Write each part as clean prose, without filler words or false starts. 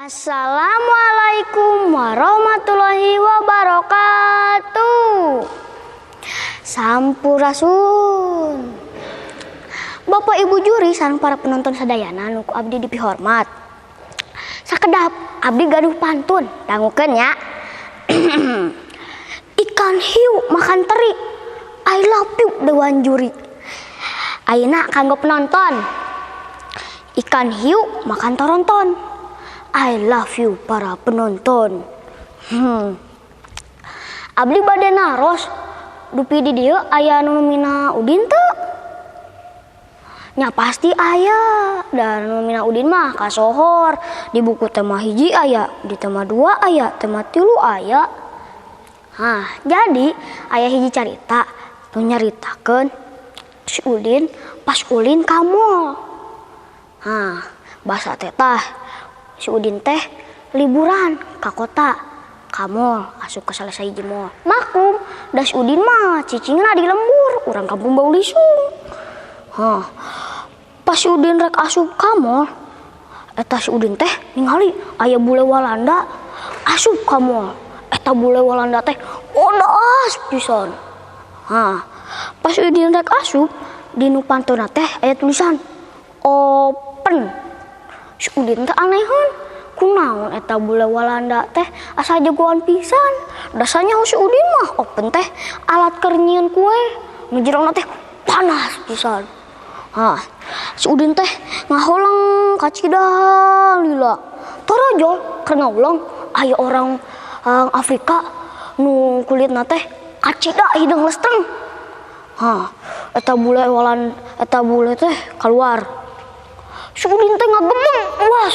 Assalamualaikum warahmatullahi wabarakatuh. Sampurasun. Bapak Ibu juri sareng para penonton sadayana nu ku abdi dipihormat. Sakedap abdi gaduh pantun, dangukeun nya. Ikan hiu makan teri. I love you dewan juri. Ayeuna kanggo penonton. Ikan hiu makan toronton. I love you para penonton. Abdi bade naros dupi di dieu aya nu namina Udin teu? Nya pasti aya. Dan nu namina Udin mah kasohor. Di buku tema 1 aya, di tema 2 aya, tema 3 aya. Hah, jadi aya hiji carita nu nyaritakeun si Udin pas ulin ka mall. Hah, basa teh tah si Udin teh liburan ka kota, ka mall, asup ka salah sahiji mall. Maklum, da si Udin mah cicingna di lembur, urang kampung bau lisung. Hah, pas si Udin rek asup ka mall, eta si Udin teh ningali aya bule Walanda asup ka mall. Eta bule Walanda teh bodas pisan. Hah, pas si Udin rek asup, di nu pantona teh aya tulisan open. Si Udin teh anehan, kunaon eta bule Walanda teh asa jagoan pisan. Dasarnya si Udin mah open teh alat keur nyieun kue, nu jerona teh panas pisan. Hah, si Udin teh ngaholeng kacida lila. Torojol keur ngawuleng aya orang Afrika nu kulitna teh kacida hideung lesteng. Hah, eta bule Walanda, eta bule teh keluar. Si Udin teh ngagemeng was.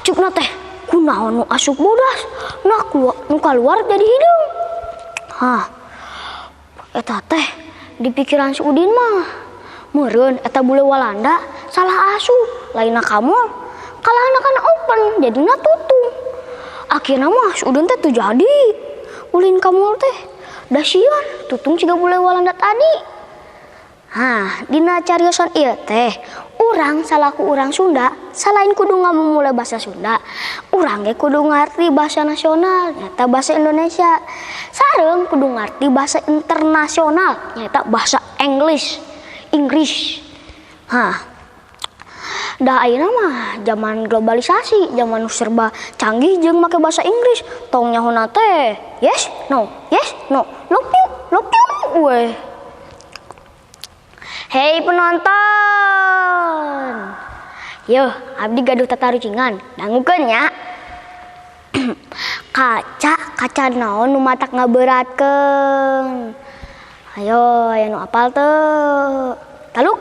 Ceukna teh kunaon nu asup bodas, nah nu kaluar jadi hideung. Hah, eta teh di pikiran si Udin mah meureun eta bule Walanda salah asup, lainna ka mall, kalahna kana open jadina tutung. Akhirna mah si Udin teh teu jadi ulin ka mall teh, da sieun tutung siga bule Walanda tadi. Hah, dina cariosan ieu teh urang salaku urang Sunda salain kudu ngamumule bahasa Sunda, urang ge kudu ngarti bahasa nasional nyaeta bahasa Indonesia, sareng kudu ngarti bahasa internasional nyaeta bahasa Inggris. Hah, dah ayeuna mah zaman globalisasi, zaman serba canggih jeung make bahasa Inggris, tong nyahona teh yes no, love you we. Hei penonton, yo abdi gaduh tatarucingan, dangukeun nya. Kaca naon nu matak ngaberatkeun? Ayo, aya nu apal teu? Taluk.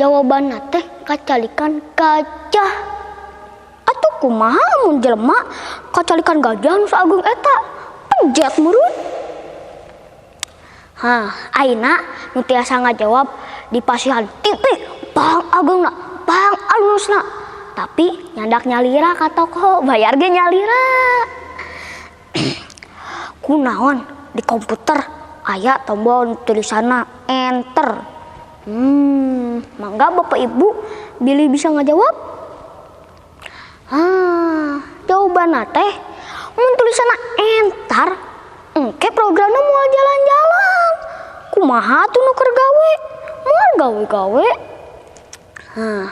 Jawabanna teh kacalikan gajah. Atuh kumaha mun jelema kacalikan gajah nu saageng eta? Pejet meureun. Hah, ayeuna nu tiasa ngajawab di pasihan TV pang ageungna, pang alusna. Tapi nyandak nyalira ka toko, bayar ge nyalira. Kunaon di komputer aya tombol tulisanna enter. Mangga Bapak Ibu bilih bisa ngajawab? Ah, jawabanna teh mun tulisanna enter engke programna moal jalan-jalan. Kumaha atuh nu keur gawe? Moal gawe-gawe. Hah.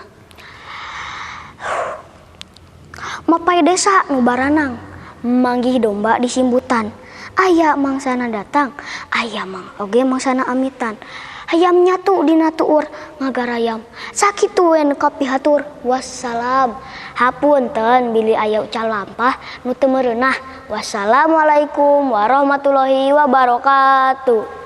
Mapai desa nu baranang manggih domba di simbutan. Aya mangsana datang, aya mang oge mangsana amitan. Hayam nyatu dina tuur ngagarayam. Sakitu we nu kapihatur. Wassalam. Hapunten bilih aya ucal lampah nu teu meureunah. Wassalamualaikum warahmatullahi wabarakatuh.